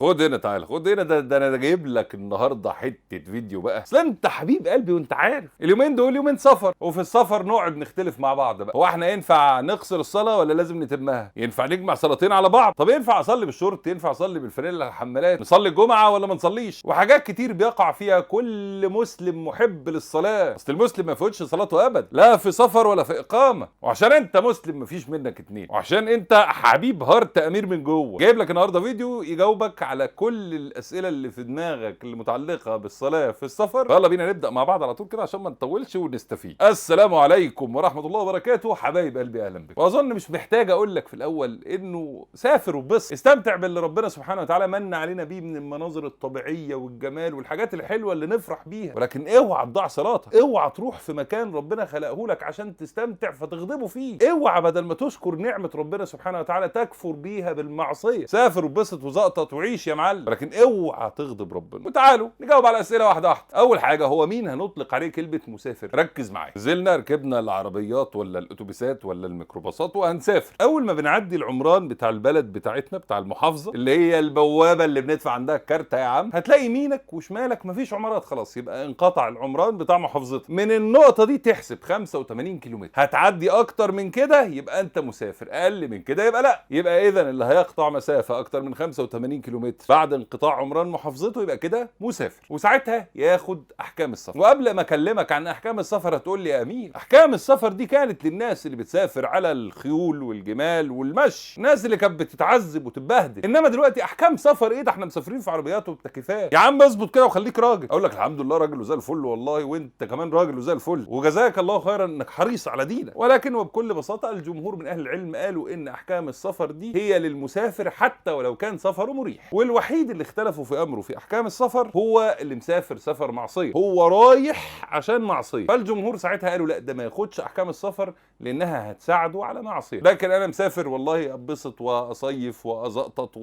خد هنا، تعالى خد هنا. ده انا جايب لك النهارده حتة فيديو بقى. اصل انت حبيب قلبي وانت عارف اليومين دول يومين سفر، وفي السفر نقعد نختلف مع بعض بقى. هو احنا ينفع نقصر الصلاة ولا لازم نتمها؟ ينفع نجمع صلاتين على بعض؟ طب ينفع اصلي بالشورت؟ ينفع اصلي بالفانيلا الحمالات؟ نصلي الجمعة ولا ما نصليش؟ وحاجات كتير بيقع فيها كل مسلم محب للصلاة. اصل المسلم ما يفوتش صلاته ابدا، لا في سفر ولا في اقامه. وعشان انت مسلم مفيش منك اتنين، وعشان انت حبيب heart امير من جوه، جايب لك النهارده فيديو يجاوبك على كل الاسئلة اللي في دماغك اللي متعلقه بالصلاة في السفر. يلا بينا نبدا مع بعض على طول كده عشان ما نطولش ونستفيد. السلام عليكم ورحمة الله وبركاته، حبايب قلبي اهلا بكم. واظن مش محتاج اقول لك في الاول انه سافر وبس، استمتع باللي ربنا سبحانه وتعالى من علينا بيه من المناظر الطبيعية والجمال والحاجات الحلوة اللي نفرح بيها، ولكن اوعى تضيع صلاتك، اوعى تروح في مكان ربنا خلقه لك عشان تستمتع فتغضبه فيه، اوعى بدل ما تشكر نعمه ربنا سبحانه وتعالى تكفر بيها بالمعصية. سافر وبسط وزقطط وعيش يا معلم، ولكن اوعى تغضب ربنا. وتعالوا نجاوب على اسئلة واحدة واحدة. اول حاجة، هو مين هنطلق عليه كلمة مسافر؟ ركز معايا. نزلنا ركبنا العربيات ولا الاتوبيسات ولا الميكروباصات وهنسافر. اول ما بنعدي العمران بتاع البلد بتاعتنا بتاع المحافظة اللي هي البوابة اللي بندفع عندها الكارته يا عم، هتلاقي يمينك وشمالك مفيش عمارات، خلاص يبقى انقطع العمران بتاع محافظتك. من النقطة دي تحسب 85 كيلومتر، هتعدي اكتر من كده يبقى انت مسافر، اقل من كده يبقى لا. يبقى اذا اللي هيقطع مسافة اكتر من 85 كيلومتر بعد انقطاع عمران محافظته يبقى كده مسافر، وساعتها ياخد احكام السفر. وقبل ما اكلمك عن احكام السفر هتقول لي يا امير، احكام السفر دي كانت للناس اللي بتسافر على الخيول والجمال والمشي، الناس اللي كانت بتتعذب وتتبهدل. انما دلوقتي احكام سفر ايه؟ ده احنا مسافرين في عربيات وبتكييفات. يا عم اظبط كده وخليك راجل. اقول لك الحمد لله راجل وزي الفل والله، وانت كمان راجل وزي الفل، وجزاك الله خيرا انك حريص على دينك. ولكن وبكل بساطة الجمهور من اهل العلم قالوا ان احكام السفر دي هي للمسافر حتى ولو كان سفره مريح. والوحيد اللي اختلفوا في امره في احكام السفر هو اللي مسافر سفر معصية، هو رايح عشان معصية. فالجمهور ساعتها قالوا لا، ده ما ياخدش احكام السفر لانها هتساعده على معصية. لكن انا مسافر والله ابسط واصيف وازقطط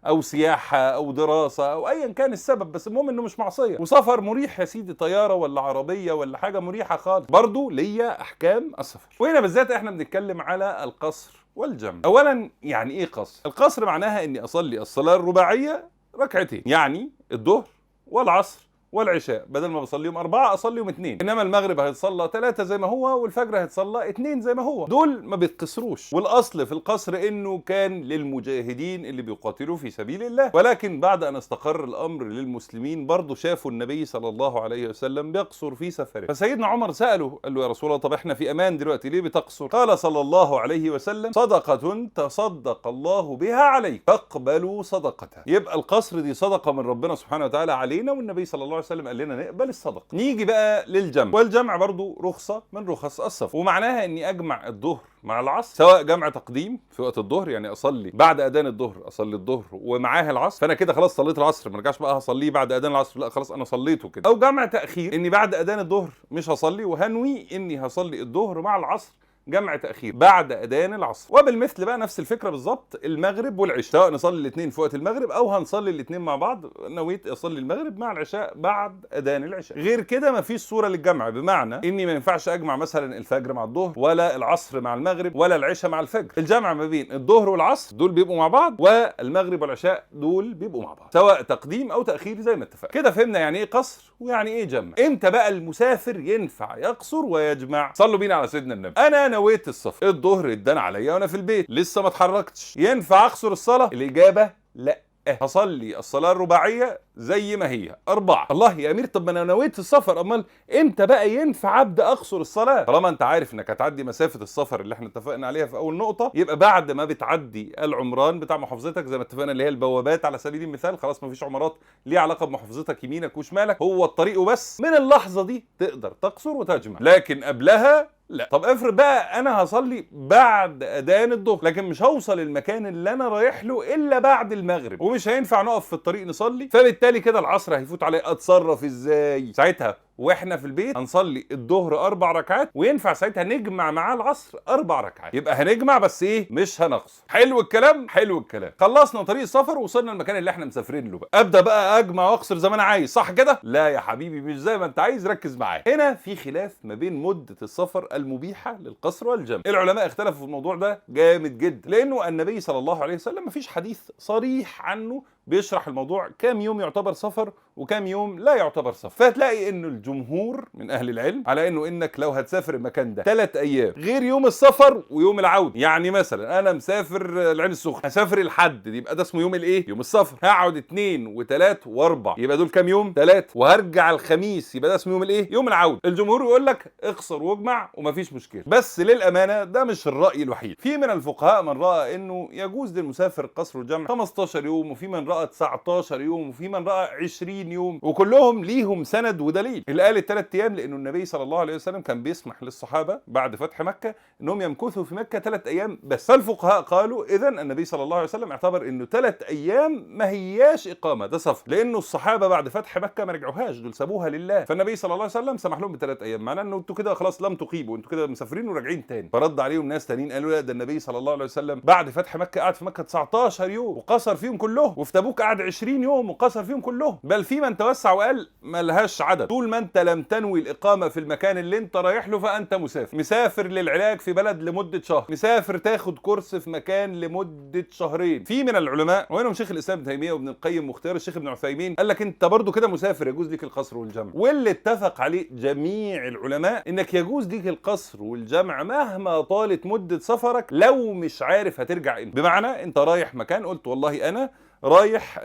او سياحة او دراسة او ايا كان السبب، بس المهم انه مش معصية وسفر مريح يا سيدي، طيارة ولا عربية ولا حاجة مريحه خالص، برضو ليا احكام السفر. وهنا بالذات احنا بنتكلم على القصر والجمع. اولا يعني ايه قصر؟ القصر معناها اني اصلي الصلاة الرباعية ركعتين، يعني الظهر والعصر والعشاء، بدل ما بصليهم 4 اصليهم 2، انما المغرب هيتصلى 3 زي ما هو، والفجر هيتصلى 2 زي ما هو، دول ما بيتقصروش. والاصل في القصر انه كان للمجاهدين اللي بيقاتلوا في سبيل الله، ولكن بعد ان استقر الامر للمسلمين برضه شافوا النبي صلى الله عليه وسلم بيقصر في سفره. فسيدنا عمر سأله، قال له يا رسول الله طب احنا في امان دلوقتي ليه بتقصر؟ قال صلى الله عليه وسلم صدقة تصدق الله بها عليك فاقبلوا صدقتها. يبقى القصر دي صدقة من ربنا سبحانه وتعالى علينا، والنبي صلى الله عليه وسلم قال لنا نقبل الصدقة. نيجي بقى للجمع، والجمع برضو رخصه من رخص السفر، ومعناها اني اجمع الظهر مع العصر، سواء جمع تقديم في وقت الظهر، يعني اصلي بعد اذان الظهر، اصلي الظهر ومعاها العصر، فانا كده خلاص صليت العصر، ما ارجعش بقى هصليه بعد اذان العصر، لا خلاص انا صليته كده. او جمع تاخير، اني بعد اذان الظهر مش هصلي وهنوي اني هصلي الظهر مع العصر جمع تأخير بعد أذان العصر. وبالمثل بقى نفس الفكرة بالظبط المغرب والعشاء، سواء نصلي الاثنين في وقت المغرب أو هنصلي الاثنين مع بعض، نويت أصلي المغرب مع العشاء بعد أذان العشاء. غير كده مفيش صورة للجمع، بمعنى إني ما ينفعش أجمع مثلا الفجر مع الظهر ولا العصر مع المغرب ولا العشاء مع الفجر. الجمع ما بين الظهر والعصر دول بيبقوا مع بعض، والمغرب والعشاء دول بيبقوا مع بعض، سواء تقديم أو تأخير زي ما اتفقنا. كده فهمنا يعني إيه قصر ويعني إيه جمع. إمتى بقى المسافر ينفع يقصر ويجمع؟ صلوا بينا على سيدنا النبي. أنا نويت السفر، الظهر ادان عليا وانا في البيت لسه ما اتحركتش، ينفع اقصر الصلاة؟ الاجابة لا، هصلي الصلاة الرباعية زي ما هي 4. الله يا امير، طب ما انا نويت السفر، امال امتى بقى ينفع ابدا اقصر الصلاة؟ طالما انت عارف انك هتعدي مسافة السفر اللي احنا اتفقنا عليها في اول نقطة، يبقى بعد ما بتعدي العمران بتاع محافظتك زي ما اتفقنا اللي هي البوابات على سبيل المثال، خلاص ما فيش عمارات ليها علاقة بمحافظتك يمينك وشمالك، هو الطريق وبس، من اللحظة دي تقدر تقصر وتجمع، لكن قبلها لا. طب افرض بقى انا هصلي بعد اذان الظهر، لكن مش هوصل المكان اللي انا رايح له الا بعد المغرب، ومش هينفع نقف في الطريق نصلي، فبالتالي كده العصر هيفوت عليا، اتصرف ازاي؟ ساعتها واحنا في البيت هنصلي الظهر 4 ركعات، وينفع ساعتها نجمع معاه العصر 4 ركعات، يبقى هنجمع بس ايه، مش هنقصر. حلو الكلام، حلو الكلام. خلصنا طريق السفر وصلنا المكان اللي احنا مسافرين له، بقى ابدا بقى اجمع واقصر زي ما انا عايز، صح كده؟ لا يا حبيبي مش زي ما انت عايز، ركز معايا. هنا في خلاف ما بين مده السفر المبيحه للقصر والجمع. العلماء اختلفوا في الموضوع ده جامد جدا، لانه النبي صلى الله عليه وسلم مفيش حديث صريح عنه بيشرح الموضوع كام يوم يعتبر سفر وكام يوم لا يعتبر سفر. فتلاقي انه الجمهور من اهل العلم على انه انك لو هتسافر المكان ده 3 ايام غير يوم السفر ويوم العودة، يعني مثلا انا مسافر العين السخنة، هسافر الحد، يبقى ده اسمه يوم الايه؟ يوم السفر. هقعد 2 و3 و4، يبقى دول كام يوم؟ 3. وهرجع الخميس، يبقى ده اسمه يوم الايه؟ يوم العودة. الجمهور يقول لك اقصر واجمع ومفيش مشكلة، بس للامانة ده مش الراي الوحيد. في من الفقهاء من راى انه يجوز للمسافر قصر الجمع 15 يوم، وفي من راى 19 يوم، وفي من راى 20 يوم، وكلهم ليهم سند ودليل. اللي قال ال3 ايام لانه النبي صلى الله عليه وسلم كان بيسمح للصحابة بعد فتح مكة انهم يمكثوا في مكة 3 ايام بس. فالفقهاء قالوا اذا النبي صلى الله عليه وسلم اعتبر انه 3 ايام ما هياش اقامه، ده سفر، لانه الصحابة بعد فتح مكة ما رجعوهاش، دول سابوها لله. فالنبي صلى الله عليه وسلم سمح لهم ب3 ايام، معناه انه انتوا كده خلاص لم تقيموا، انتوا كده مسافرين وراجعين تاني. فرد عليهم ناس تانيين قالوا لا، ده النبي صلى الله عليه وسلم بعد فتح مكة قعد في مكة 19 يوم وقصر فيهم كلهم، وفي تبوك قعد 20 يوم وقصر فيهم كلهم. بل في من توسع وقال ما لهاش عدد، طول ما انت لم تنوي الاقامة في المكان اللي انت رايح له فانت مسافر. مسافر للعلاج في بلد لمدة شهر، مسافر تاخد كورس في مكان لمدة شهرين. في من العلماء ومنهم شيخ الاسلام ابن تيمية وابن القيم واختيار الشيخ ابن عثيمين قال لك انت برضو كده مسافر، يجوز لك القصر والجمع. واللي اتفق عليه جميع العلماء انك يجوز لك القصر والجمع مهما طالت مده سفرك لو مش عارف هترجع امتى. بمعنى انت رايح مكان، قلت والله انا رايح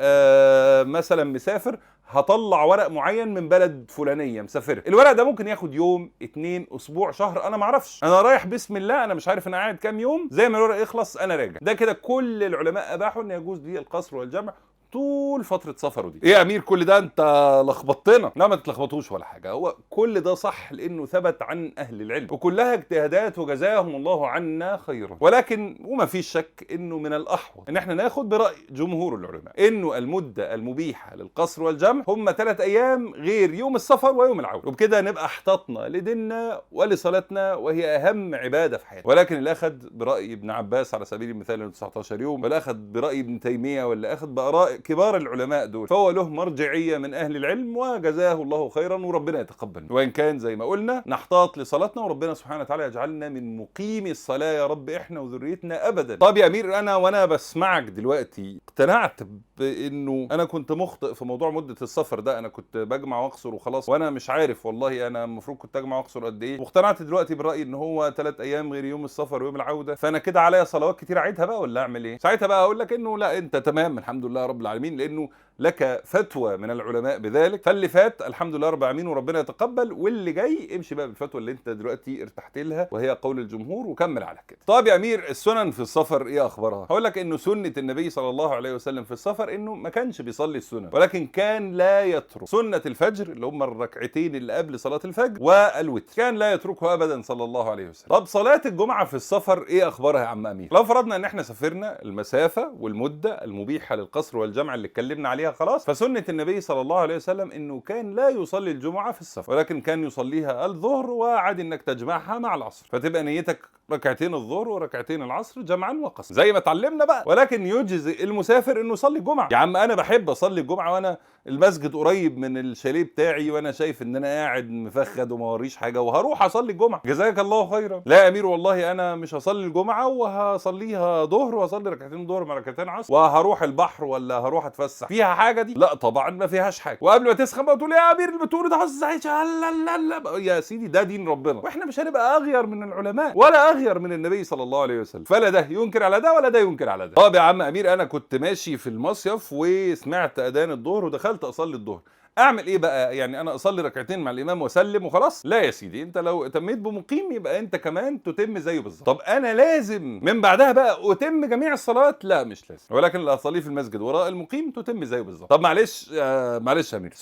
مثلا مسافر، هطلع ورق معين من بلد فلانيه مسافر، الورق ده ممكن ياخد يوم، 2، اسبوع، شهر، انا معرفش، انا رايح بسم الله، انا مش عارف انا قاعد كام يوم، زي ما الورق يخلص انا راجع. ده كده كل العلماء اباحوا ان يجوز لي القصر والجمع طول فترة سفره دي. ايه يا امير كل ده انت لخبطتنا؟ لا ما تتلخبطوش ولا حاجة، هو كل ده صح لانه ثبت عن اهل العلم وكلها اجتهادات وجزاهم الله عنا خيرا. ولكن وما فيش شك انه من الاحوط ان احنا ناخد برأي جمهور العلماء انه المدة المبيحة للقصر والجمع هم 3 ايام غير يوم السفر ويوم العودة، وبكده نبقى احتطنا لديننا ولصلاتنا وهي اهم عبادة في حياتنا. ولكن اللي اخذ برأي ابن عباس على سبيل المثال انه 19 يوم، ولا اخذ برأي ابن تيمية، ولا اخذ بآراء كبار العلماء دول، فهو له مرجعية من أهل العلم وجزاه الله خيرا وربنا يتقبل. وإن كان زي ما قلنا نحتاط لصلاتنا وربنا سبحانه وتعالى يجعلنا من مقيمي الصلاة يا رب إحنا وذريتنا أبدا. طب يا أمير أنا وأنا بسمعك دلوقتي اقتنعت بإنه أنا كنت مخطئ في موضوع مدة السفر ده، أنا كنت بجمع وأقصر وخلاص وأنا مش عارف والله أنا المفروض كنت أجمع وأقصر قد إيه، واقتنعت دلوقتي بالرأي إن هو 3 أيام غير يوم السفر ويوم العودة، فأنا كده عليا صلوات كتير أعيدها بقى ولا أعمل إيه؟ ساعتها بقى أقول لك إنه لا أنت تمام الحمد لله رب العالمين، لانه لك فتوى من العلماء بذلك، فاللي فات الحمد لله رب العالمين وربنا يتقبل، واللي جاي امشي بقى بالفتوى اللي انت دلوقتي ارتحت لها وهي قول الجمهور وكمل على كده. طب يا امير السنن في السفر ايه اخبارها؟ هقول لك انه سنة النبي صلى الله عليه وسلم في السفر انه ما كانش بيصلي السنن، ولكن كان لا يترك سنة الفجر اللي هم الركعتين اللي قبل صلاة الفجر والوتر، كان لا يتركه ابدا صلى الله عليه وسلم. طب صلاة الجمعة في السفر ايه اخبارها يا عم امير؟ لو فرضنا ان احنا سافرنا المسافة والمدة المبيحه للقصر والجمع اللي اتكلمنا عليها خلاص، فسنة النبي صلى الله عليه وسلم انه كان لا يصلي الجمعة في السفر، ولكن كان يصليها الظهر وعاد انك تجمعها مع العصر، فتبقى نيتك ركعتين الظهر وركعتين العصر جمعا وقصرا زي ما اتعلمنا بقى. ولكن يجزي المسافر انه يصلي الجمعة. يا عم انا بحب اصلي الجمعة وانا المسجد قريب من الشاليه بتاعي وانا شايف ان انا قاعد مفخد وما وريش حاجة وهروح اصلي الجمعة، جزاك الله خيرا. لا يا امير والله انا مش هصلي الجمعة وهصليها ظهر وهصلي ركعتين ظهر مع ركعتين عصر وهروح البحر ولا هروح اتفسح، فيها حاجة دي؟ لا طبعا ما فيهاش حاجة. وقبل ما تسخن بقى تقول يا امير اللي بتقوله ده حاسس، لا لا لا يا سيدي ده دين ربنا، واحنا مش هنبقى اغير من العلماء ولا اغير من النبي صلى الله عليه وسلم، فلا ده ينكر على ده ولا ده ينكر على ده. طب يا عم امير انا كنت ماشي في المصيف وسمعت اذان الظهر ودخلت اصلي الظهر، اعمل ايه بقى؟ يعني انا اصلي ركعتين مع الامام واسلم وخلاص؟ لا يا سيدي، انت لو تميت بمقيم يبقى انت كمان تتم زيه بالظبط. طب انا لازم من بعدها بقى اتم جميع الصلوات؟ لا مش لازم، ولكن اللي اصلية في المسجد وراء المقيم تتم زيه بالظبط. طب معلش معلش يا امير،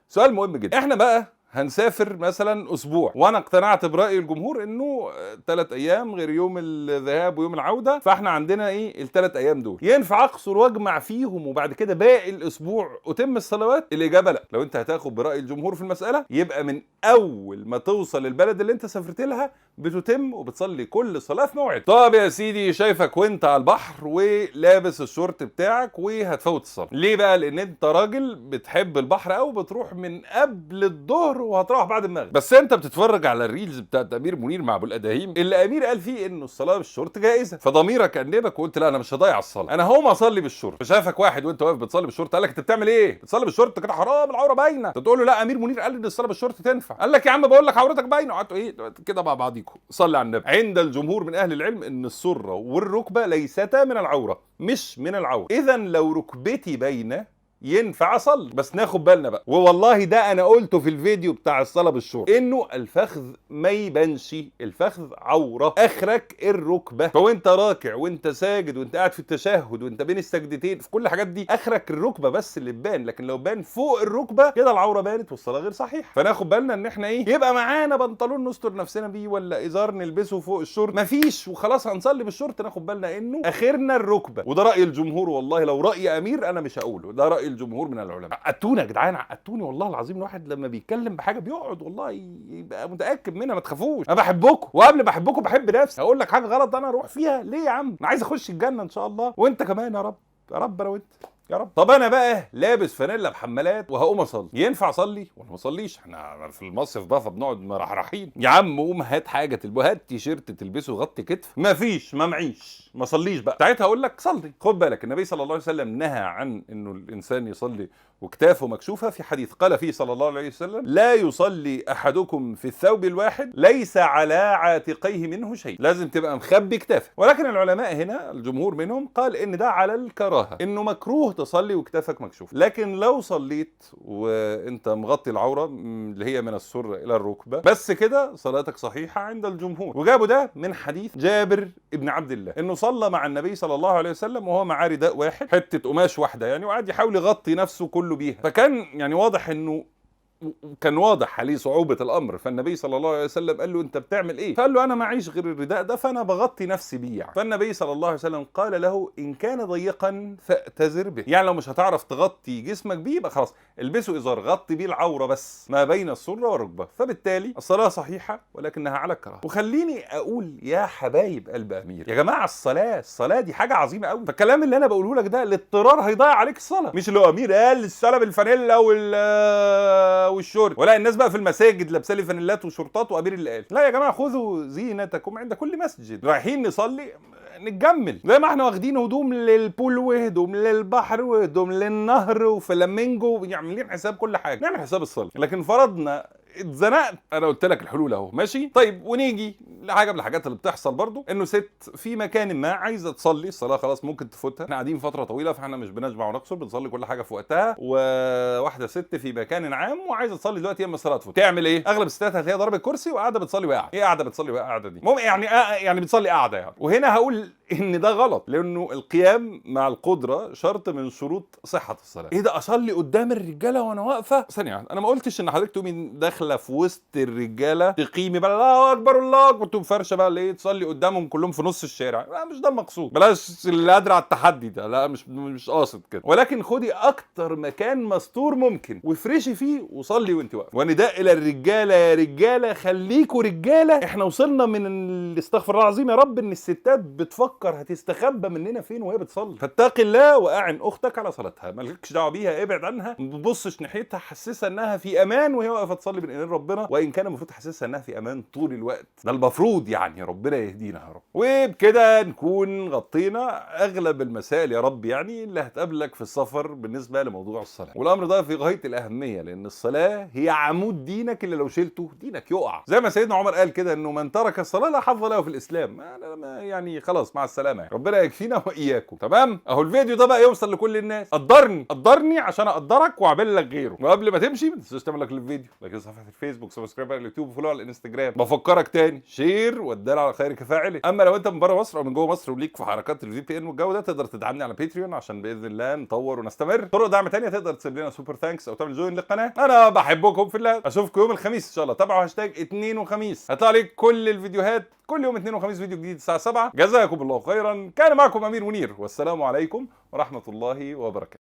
سؤال مهم جدا. احنا بقى هنسافر مثلا اسبوع، وانا اقتنعت براي الجمهور انه 3 ايام غير يوم الذهاب ويوم العودة، فاحنا عندنا ايه ال3 ايام دول، ينفع اقصر واجمع فيهم وبعد كده باقي الاسبوع اتم الصلوات؟ الاجابة لا. لو انت هتاخد براي الجمهور في المسالة يبقى من اول ما توصل البلد اللي انت سافرت لها بتتم وبتصلي كل صلاة في موعد. طب يا سيدي شايفك وانت على البحر ولابس الشورت بتاعك وهتفوت الصلاة، ليه بقى؟ لان انت راجل بتحب البحر او بتروح من قبل الظهر الظهر وهتروح بعد المغرب. بس انت بتتفرج على ال reels بتاعت امير منير مع ابو الاداهيم اللي امير قال فيه انه الصلاة بالشورت جائزة، فضميرك انبك وقلت لا انا مش هضيع الصلاة، انا هقوم اصلي بالشورت. فشافك واحد وانت واقف بتصلي بالشورت قال لك انت بتعمل ايه؟ بتصلي بالشورت كده حرام، العورة باينة. تقول له لا امير منير قال ان الصلاة بالشورت تنفع. قال لك يا عم بقول لك عورتك باينة. قعدتوا ايه كده مع بعضيكم. صلي على النبي. عند الجمهور من اهل العلم ان السرة والركبة ليستا من العورة، مش من العورة. اذا لو ركبتي باينة ينفع اصلي، بس ناخد بالنا بقى، ووالله ده انا قلته في الفيديو بتاع الصلاة بالشورت، انه الفخذ ما يبانش، الفخذ عورة، اخرك الركبة. فوانت راكع وانت ساجد وانت قاعد في التشهد وانت بين السجدتين في كل الحاجات دي اخرك الركبة بس اللي تبان، لكن لو بان فوق الركبة كده العورة بانت والصلاة غير صحيحه. فناخد بالنا ان احنا ايه، يبقى معانا بنطلون نستر نفسنا بيه ولا ازار نلبسه فوق الشورت، مفيش، وخلاص هنصلي بالشورت. ناخد بالنا انه اخرنا الركبة، وده راي الجمهور. والله لو راي امير انا مش هقوله، ده راي الجمهور من العلماء. عقدتوني يا جدعان، عقدتوني والله العظيم. الواحد لما بيتكلم بحاجة بيقعد والله يبقى متاكد منها. ما تخافوش، انا بحبكم، وقبل ما بحبكم بحب نفسي. هقول لك حاجة غلط انا اروح فيها ليه يا عم؟ انا عايز اخش الجنة ان شاء الله، وانت كمان يا رب، يا رب انا وانت يا رب. طب انا بقى لابس فانيلا بحمالات وهقوم اصلي، ينفع اصلي ولا ما اصليش؟ احنا في المصيف بقى فبنقعد مرحرحين. يا عم قوم هات حاجة تلبسها، هات تيشيرت تلبسه غطي كتف. مفيش، ما معيش، ما صليش بقى. ساعتها اقول لك صلي. خد بالك النبي صلى الله عليه وسلم نهى عن انه الانسان يصلي وكتافه مكشوفة في حديث قال فيه صلى الله عليه وسلم: لا يصلي احدكم في الثوب الواحد ليس على عاتقيه منه شيء. لازم تبقى مخبي كتافك. ولكن العلماء هنا الجمهور منهم قال ان ده على الكراهة، انه مكروه تصلي وكتافك مكشوف، لكن لو صليت وانت مغطي العورة اللي هي من السرة الى الركبة بس كده صلاتك صحيحه عند الجمهور. وجابوا ده من حديث جابر ابن عبد الله انه صلى مع النبي صلى الله عليه وسلم وهو معاه رداء واحد، حتة قماش واحدة يعني، وقعد يحاول يغطي نفسه كله بيها، فكان يعني واضح انه كان واضح عليه صعوبة الأمر. فالنبي صلى الله عليه وسلم قال له أنت بتعمل إيه؟ فقال له أنا معيش غير الرداء ده فأنا بغطي نفسي بيه يعني. فالنبي صلى الله عليه وسلم قال له إن كان ضيقا فأتزر به، يعني لو مش هتعرف تغطي جسمك بيه يبقى خلاص البسه إزار، غطي بيه العورة بس ما بين السرة والركبة. فبالتالي الصلاة صحيحة ولكنها على الكراهة. وخليني أقول يا حبايب قلب أمير، يا جماعة الصلاة دي حاجة عظيمة قوي. فالكلام اللي أنا بقوله لك ده الاضطرار هيضيع عليك الصلاة، مش اللي هو أمير قال الصلاة بالفانيلا والشورت، ولا الناس بقى في المساجد لابسه لي فانيلات وشورتات وامير اللي قال. لا يا جماعة، خذوا زينتكم عند كل مسجد. رايحين نصلي نتجمل زي ما احنا واخدين هدوم لل pool وهدوم للبحر وهدوم للنهر وفلامينجو، عاملين حساب كل حاجة، نعمل حساب الصلاة. لكن فرضنا اتزنقت، انا قلت لك الحلول اهو، ماشي. طيب ونيجي لحاجة من الحاجات اللي بتحصل برضو، انه ست في مكان ما عايزه تصلي الصلاة خلاص ممكن تفوتها، احنا قاعدين فترة طويلة فاحنا مش بنجمع ونقصر، بنصلي كل حاجة في وقتها. وواحدة ست في مكان عام وعايزه تصلي دلوقتي اما الصلاة تفوت، تعمل ايه؟ اغلب الستات هتلاقيها ضربت كرسي وقاعدة بتصلي وقاعدة. ايه قاعدة بتصلي وقاعدة دي؟ المهم يعني بتصلي قاعدة يعني. وهنا هقول ان ده غلط، لانه القيام مع القدرة شرط من شروط صحة الصلاة. ايه ده، اصلي قدام الرجالة وانا واقفة؟ ثانية، انا ما قلتش ان حضرتك تقومي داخله في وسط الرجالة تقيمي بقى الله اكبر الله اكبر، تقوم فرشه بقى ليه تصلي قدامهم كلهم في نص الشارع. لا مش ده المقصود، بلاش اللي قادر على التحدي ده، لا مش قاصد كده. ولكن خدي اكتر مكان مستور ممكن وافرشي فيه وصلي وانت واقفة. ونداء الى الرجالة، يا رجاله خليكوا رجاله، احنا وصلنا من استغفر الله العظيم يا رب ان الستات بتفكر هتستخبى مننا فين وهي بتصلي. فاتقي الله واعن اختك على صلاتها، مالكش دعوه بيها، ابعد عنها، ما تبصش ناحيتها، حسسها انها في امان وهي واقفة تصلي بين ايدين ربنا، وان كان المفروض تحسسها انها في امان طول الوقت، ده المفروض يعني. ربنا يهدينا يا رب. وبكده نكون غطينا اغلب المسائل يا رب يعني اللي هتقابلك في السفر بالنسبة لموضوع الصلاة. والامر ده في غاية الاهمية، لان الصلاة هي عمود دينك اللي لو شلته دينك يقع. زي ما سيدنا عمر قال كده انه من ترك الصلاة لا حظ له في الاسلام، يعني خلاص مع السلامة يعني. ربنا يكفينا واياكم. تمام، اهو الفيديو ده بقى يوصل لكل الناس. قدرني قدرني عشان اقدرك واعمل لك غيره. وقبل ما تمشي ما تنساش تعمل like للفيديو، like لصفحة الفيسبوك، subscribe على اليوتيوب، و follow على الانستجرام. بفكرك تاني، share والدال على خير كفاعله. اما لو انت من بره مصر او من جوه مصر وليك في حركات ال VPN والجو ده، تقدر تدعمني على باتريون عشان باذن الله نطور ونستمر. طرق دعم تانية تقدر تسيب لنا super thanks او تعمل join للقناة. انا بحبكم في الله، اشوفكم يوم الخميس ان شاء الله. تابعوا هاشتاج 2 وخميس، هطلع لك كل الفيديوهات كل يوم 2 وخميس فيديو جديد الساعة 7. جزاكم الله خيرا. كان معكم امير منير، والسلام عليكم ورحمة الله وبركاته.